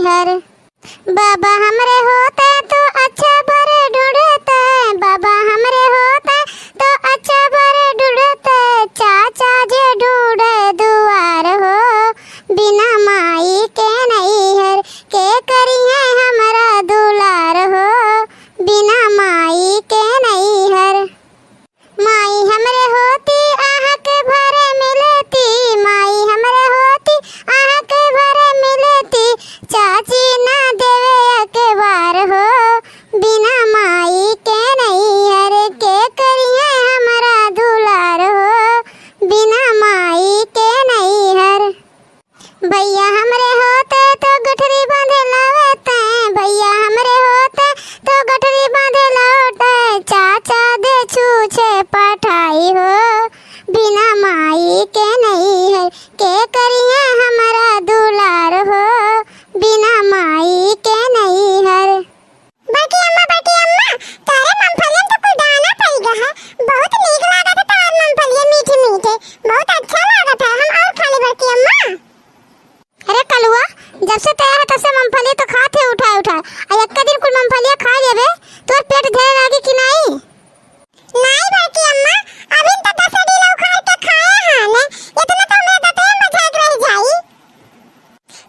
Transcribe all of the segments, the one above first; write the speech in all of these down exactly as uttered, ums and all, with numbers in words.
हर। बाबा हमरे होते तो अच्छा बर ढूंढते, बाबा हमरे होते तो अच्छा बर ढूंढते, चाचा जे ढूंढे दुआर हो। बिना माई के नैहर के करिहे हमरा दुलार हो, बिना माई के नैहर। माई हमरे होती अहाँ के भरे मिलती, माई हमरे होती अहाँ के भरे मिलती, चाची ना देवे अकबार हो। बिना माई के नैहर के करिहे हमरा दुलार हो, बिना माई के नैहर। भैया हमरे होते तो गठरी बांधे लावते, भैया हमरे होते तो गठरी बांधे लावते, चाचा दे छूछे पठाई हो। बिना माई के नैहर के करिहे हमरा दुलार हो, बिना माई के नैहर। बड़की अम्मा, बड़की अम्मा, तोहरे मूंगफलियन तो कुल दाना पड़ गया है, बहुत नीक लागत है तोहर मूंगफलिया, मीठ मीठ, बहुत अच्छा लागत है, हम और खा ले बड़की अम्मा। अरे कलुआ, जब से तैयार है तब से मूंगफलिया तो खात है उठाए उठाए, आ एक दिन कुल मूंगफलिया खा लेबे, तोर पेट झरे लागी कि नहीं? नहीं बड़की अम्मा, अभी तो दस डीला उखाड़ के खाए हैं ने, इतना तो हमरे दतवन बझाए के रह जाई।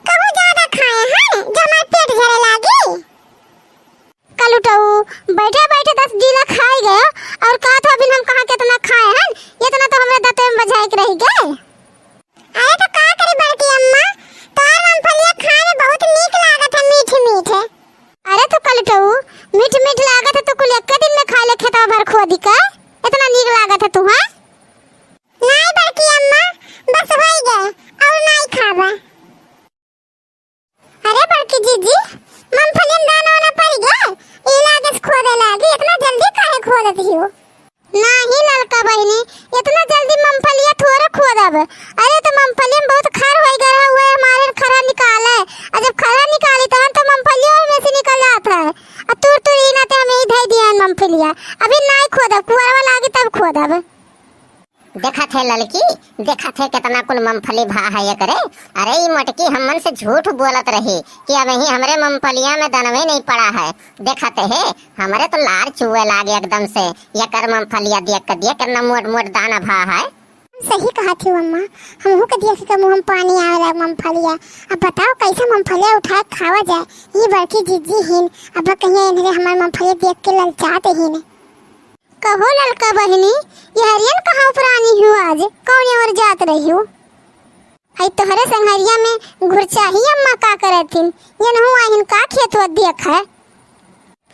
कहूँ ज्यादा खाए हैं जो हमार पेट झरे लागी। कलुटऊ, बैठे बैठे दस डीला खाए गए और कहा था अभी हम कहाँ कितना खाए हैं, इतना तो हमरे दतवन बझाए के रह गए। अरे तो का करी बड़की अम्मा, तोर मूंगफलिया खाए में बहुत नीक लागत है, मीठ मीठ। अरे तो कलुटऊ, मीठ मीठ लागत है तो कुल एक दिन में खा ले खेतवा भर खोदी का, इतना नीक लागत है तुहा। नाई बड़की अम्मा, बस होई गए, और नाई खाबा। अरे बड़की जीजी, मूंगफलियन दाना वाना पड़ गए, ई लागे से खोदे लागी, इतना जल्दी काहे खोदत हियो? नाही ललका बहिनी, इतना जल्दी मूंगफलिया थोड़े खोदब। अरे तो मूंगफलिया में बहुत खर होई गए हुए, हमारे खरा निकाले। और जब खरा निकाली तहन तो मूंगफलिया में से निकल जात है। आ तुर तुर ही ना ते हम यही धई दिया मूंगफलिया। अभी नाई खोदब, कुआरवा लागी तब खोदब। देखत है ललकी, देखत है कितना कुल मूंगफली भा है एकरे। अरे ई मोटकी हमन से झूठ बोलत रही कि अबहीं हमरे मूंगफलिया में दनवे नहीं पड़ा है। देखत है, हमरे तो लार चुए लागे एकदम से, एकर मूंगफलिया देख के, देख कितना मोट मोट दाना भा है। सही कहत हो अम्मा, हमहू के देख के मुँह में पानी आवे लाग मूंगफलिया। अब बताओ कैसे मूंगफलिया उठा के खावा जाए, ये बड़की जीजी हिन, अब कहिया इन्हरे हमार मूंगफलिया देख के ललचात हिन। कहो ललका बहिनी, ये हरियन कहाँ उपरानी हू आज, कौन ओर जात रही हू? आई तोहरे संघरिया में घुरचाही अम्मा का करथिन, ये नहु आहिन का खेतवा देख है?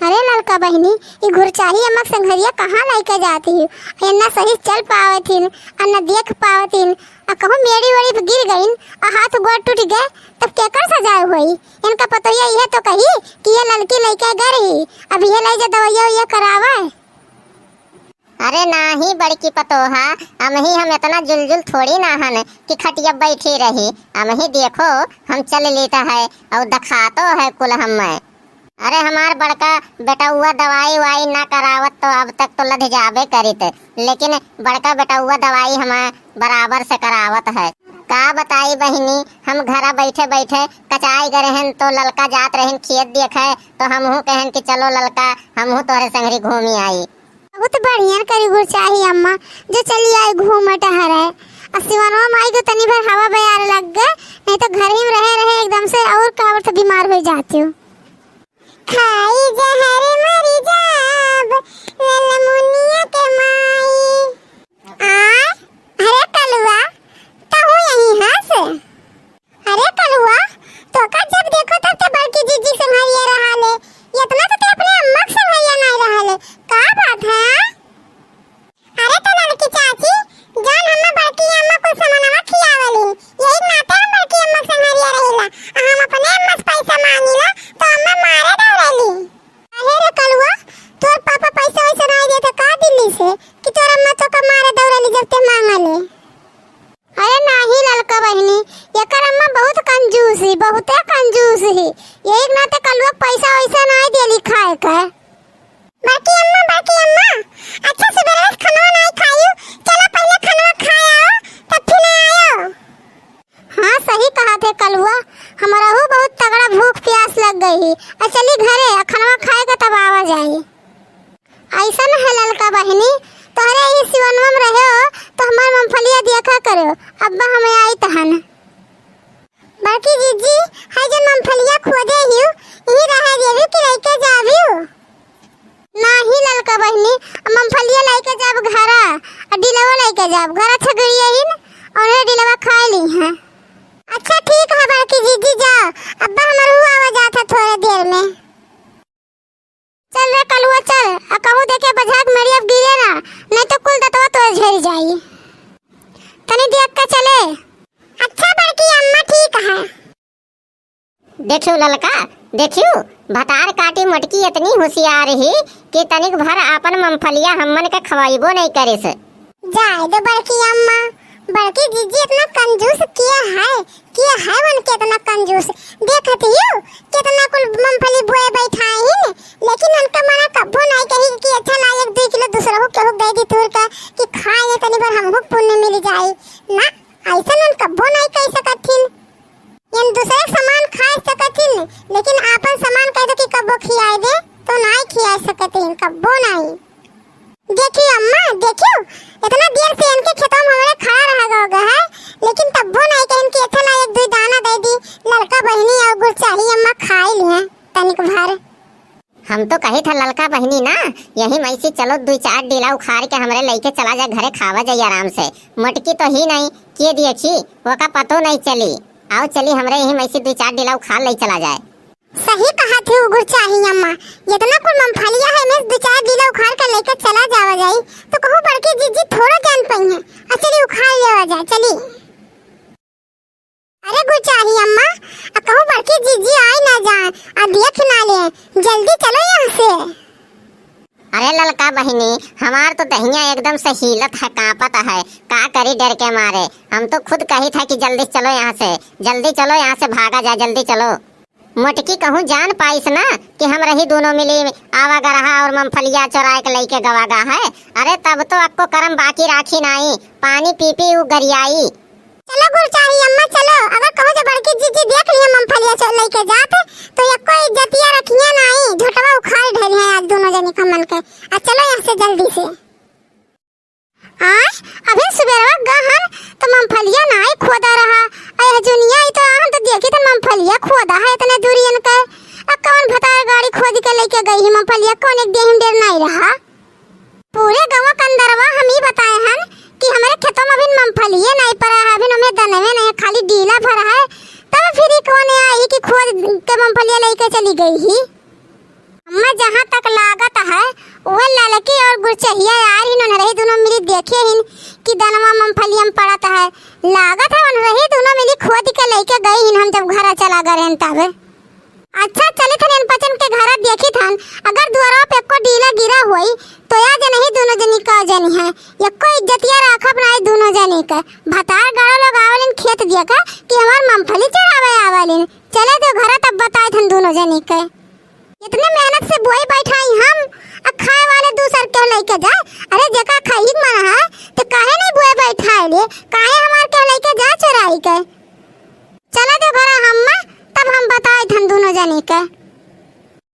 अरे ललका बहिनी, ई घुरचाही अम्मा के संघरिया कहाँ लइके जात ही? ये ना सही चल पावत हिन, आ ना देख पावत हिन, आ कहूँ मेड़ी वेड़ी पे गिर गइन, आ हाथ गोड़ टूट गए, तब केकर सजाए होई? इनका पतोहिया इहे तो कही कि ये ललकी लइके गए रही, अब इहे लइ जा दवइया उइया करावे। अरे नाही बड़की पतोहा, अमही हम इतना जुलजुल थोड़ी ना हन कि खटिया बैठी रही। अमही देखो, हम चल लेत है और दखातो है कुल हमें। अरे हमार बड़का बेटउआ दवाई वाई ना करावत तो अब तक तो लधिजाबे करित, लेकिन बड़का बेटउआ दवाई हमें बराबर से करावत है। का बताई बहिनी, हम घरा बैठे बैठे कचाई गए रहन तो ललका जात रहन खेत देखे, तो हमहू कहन कि चलो ललका, हमहू तोहरे संगरी घूमी आई। बहुत बढ़िया करी घुरचाही अम्मा, जो चली आई घूम टहरे। आ सिवनवा माई को तनी भर हवा बयार लग गए, नहीं तो घर ही में रहे रहे एकदम से और का बोलते बीमार हो जाती हूँ। खाई जहर मरी जाब, ललमुनिया के माई। आ, अरे कलुआ, तहू यही हंस। अरे कलुआ, तोका जब देखो तब ते बड़की जीजी संघरिया रहा ले, इतना तो ते अपने अम्मा के संघरिया नहीं रहा ले, का बात है? अरे तो लड़की चाची, जान हम्मा बड़की अम्मा कुल सामानवा खियावलिन, यही नाते हम बड़की अम्मा के संघरिया रहिला, आ हम अपने अम्मा से पैसा मांगिला, आ चली घरे, आ खनवा खाए के तब आवा जाई। अइसन है ललका बहिनी, तोहरे ही सिवनवा में रहे हो, तो हमार मूंगफलिया देखा करो, अब्बा हमें आई तहन। बड़की जीजी, है जो मूंगफलिया खोदे हियो, यही रहा देबी कि लइके जाबियो? नाही ललका बहिनी, अब मूंगफलिया लइके जाब घरा, आ डिलवा लइके जाब घरा, छगड़िया ही न, और डिलवा खाए ली हैं। अच्छा ठीक है बड़की जीजी, जाओ, अब्बा हमार हुआ आवा जात है थोड़े देर में। चल रे कलुआ चल, आ कहूँ देखे बझाक मेरी अब गिरे ना, नहीं तो कुल दतवा तोर झर जाई। तनी देख के चले। अच्छा बड़की अम्मा ठीक है। देखियो ललका, देखियो, भतार काटी मोटकी इतनी होशियार ही कि तनिक भर आपन मूंगफलिया हमन के खवाइबो नहीं करिस। जाए दो बड़की अम्मा, बड़की जीजी इतना कंजूस किया है, किया है उनके इतना कंजूस। देखत हियो कितना कुल मूंगफली बोए बैठाए हिन, लेकिन उनका मना कब्बो नहीं कही कि अच्छा ना एक दो किलो दूसरा को केहू दे दी तूर का कि खाए तनी भर हमहू पुण्य मिल जाए। ना, ऐसा उन कब्बो नहीं कह सकत हिन। यन दूसरे के सामान खा सकत हिन, लेकिन आपन सामान कह दो कि कब्बो खियाए दे, तो नाई खिया सकत हिन, कब्बो नाई। देखियो अम्मा, देखियो, इतना देर से इनके खेतवा में हमरे खड़ा रहा गवा है, लेकिन तब्बो नाई कहिन कि अच्छा ना एक दुई दाना दे दी, ललका बहिनी और गुरचाही अम्मा खाए लिहे तनिक भर। हम तो कही था ललका बहिनी ना, यही में से चलो दुई चार डीला उखाड़ के हमरे लइके चला जाए घरे, खावा जाए आराम से। मोटकी तो ही नहीं, के देखी, ओका पतो नहीं चली। आओ चली, हमरे यही में से दुई चार डीला उखाड़ ले चला जाए। सही कहा थी गुरचाही अम्मा, जितना कुल मूंगफलिया है, में दो चार डीला उखाड़ के लेके चला जावा जाई, तो कहूँ बड़की जीजी थोड़ा जान पाई है। आ चली उखाड़ लेवा जाए, चली। अरे गुरचाही अम्मा, आ कहूँ बड़की जीजी आई ना जाए, आ देख ना ले, जल्दी चलो यहाँ से। अरे ललका बहिनी, हमार तो दहिया एकदम से हिलत है, कांपत है, का करी डर के मारे। हम तो खुद कही था कि जल्दी चलो यहाँ से, जल्दी चलो यहाँ से, भागा जाए, जल्दी चलो। मोटकी कहूँ जान पाइस ना कि हम रही दोनों मिली आवा गरहा और मूंगफलिया चोराए के लइके गवा गा है। अरे तब तो अक्को करम बाकी राखी नाई, पानी पी पी उ गरियाई। चलो गुरचाही अम्मा चलो, अगर कहूँ जो बड़की जीजी देख लिहे मूंगफलिया चो-, लइके जात, तो एको इज्जतिया रखिए नाई, झोटवा उखाड़ ढेरी है आज दोनों जनी खमन के। आ चलो यहाँ से जल्दी से। आय, अभी सुबेरवा गहन तो मूंगफलिया नाई खोदा रहा, आ यह जुनिया ई तो आहन तो देखी तो मूंगफलिया खोदा है इतने दूरियन के। आ कौन भतार गाड़ी खोद के लइके गई है मूंगफलिया, कौन एक देहिम डेर नाई रहा। पूरे गवा कंदरवा हम ही बताए हन कि हमरे खेतों में अभी मूंगफलिए नहीं पड़ा है, अभी हमें दनवे नहीं, खाली डीला भरा है। तब फिर ई कौन आई कि खोद के मूंगफलिया लइके चली गई ही। अम्मा, जहाँ तक लागत है, वह ललकी और गुरचहिया यार ही उन्हें रही दोनों मिली देखे हिन कि दनवा मूंगफलिया में पड़त है। लागत है उन्हें रही दोनों मिली खोद के लइके गई हिन, हम जब घर चला गए रहन तब। अच्छा, चलित हन इन पचन के घरा देखित हन, अगर दुआरवा पे एको डीला गिरा होई, तो या जनही दोनों जनी का जनी है, एको इज्जतिया राखब नाई दोनों जनी के। भतार गाड़ो लोग आवलिन खेत दिया का कि हमार मूंगफली चढ़ावे आवलिन। चले दो घरा तब बताए थन दोनों जनी के। इतने मेहनत से बोई बैठाई हम, आ खाए वाले दूसर के लइके जाए। अरे जेका खाई के मन है, तो काहे नहीं बोई बैठाए ले, काहे हमार के लइके जा चोराई के। चला दो घरा हम्मा, तब हम बताए थन दोनों जनी के।